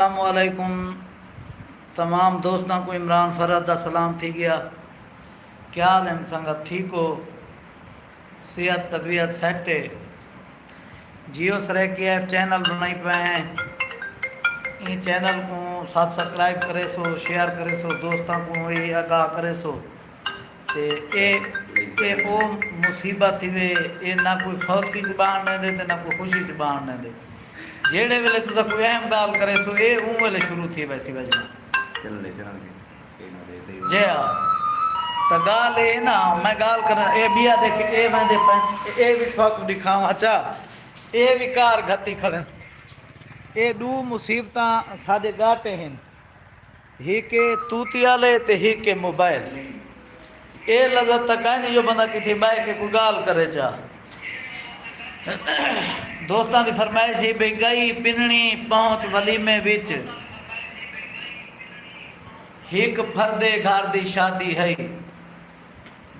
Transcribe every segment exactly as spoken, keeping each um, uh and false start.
السلام علیکم۔ تمام دوستاں کوں عمران فرحت دا سلام تھی ڳیا۔ کیا حال ہن سنگت، ٹھیک ہو؟ صحت طبیعت سیٹ ہے؟ جیو سرائیکی ایف چینل بݨائی پئے ہیں، ایں چینل کوں سبسکرائب کریسو، شیئر کریسو، دوستاں کوں وی آگاہ کریسو۔ تے اے اے او مصیبت تھیوے، اے نہ کوئی فوتگی چ ٻاہݨ ݙیندے تے نہ کوئی خوشی چ ٻاہݨ ݙیندے۔ جیڑھے ویلے تساں کوئی اہم ڳالھ کریسو، اے اوں ویلے شروع تھی ویسی وجنا۔ جے ہا، تاں ڳالھ اے نا، میں ڳالھ کراں، اے ٻیا ݙیکھ، اے ویندے پئن، اے وی تہاکوں ݙکھاواں۔ اچھا، اے وی کار گھتی کھڑن۔ اے ݙو مصیبتاں ساݙے ڳاٹے ہن، ہک اے طوطی آلے تے ہک اے موبائل۔ اے لذت تاں کائنی جو بندہ کتھے ٻہہ کے کوئی ڳالھ کرے چا۔ دوستاں دی فرمائش ہئی بھئی ڳئی پنݨی پہنچ ولیمے وچ، ہک پھردے گھر دی شادی ہئی۔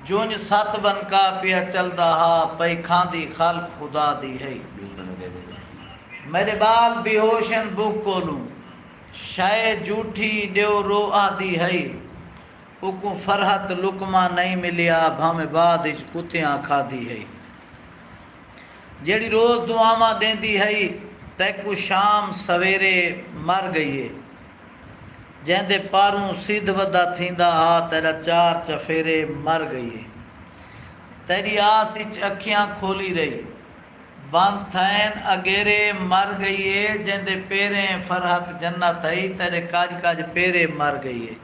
جنج ست ونکا پیا چلدا ہا، پئی کھاندی خلق خدا دی ہئی۔ میݙے ٻال بے ہوش ہن بکھ کولوں، شئے جھوٹھی ݙیو رو آہدی ہئی۔ اوکوں فرحت لقمہ نئیں ملیا، بھانویں بعد اچ کتیاں کھادی ہئی۔ جیڑھی روز دعاواں ݙیندی ہئی، تیکوں شام سویرے مر ڳئی ہے۔ جیندے پاروں سدھ ودا تھیندا ہا، تیݙا چار چفیرے مر ڳئی ہے۔ تیݙی آس اچ اکھیاں کھولی رہی، بند تھئن اگیرے مر ڳئی ہے۔ جیندے پیریں فرحت جنت ہئی، تیݙے کڄ کڄ پیرے مر ڳئی ہے۔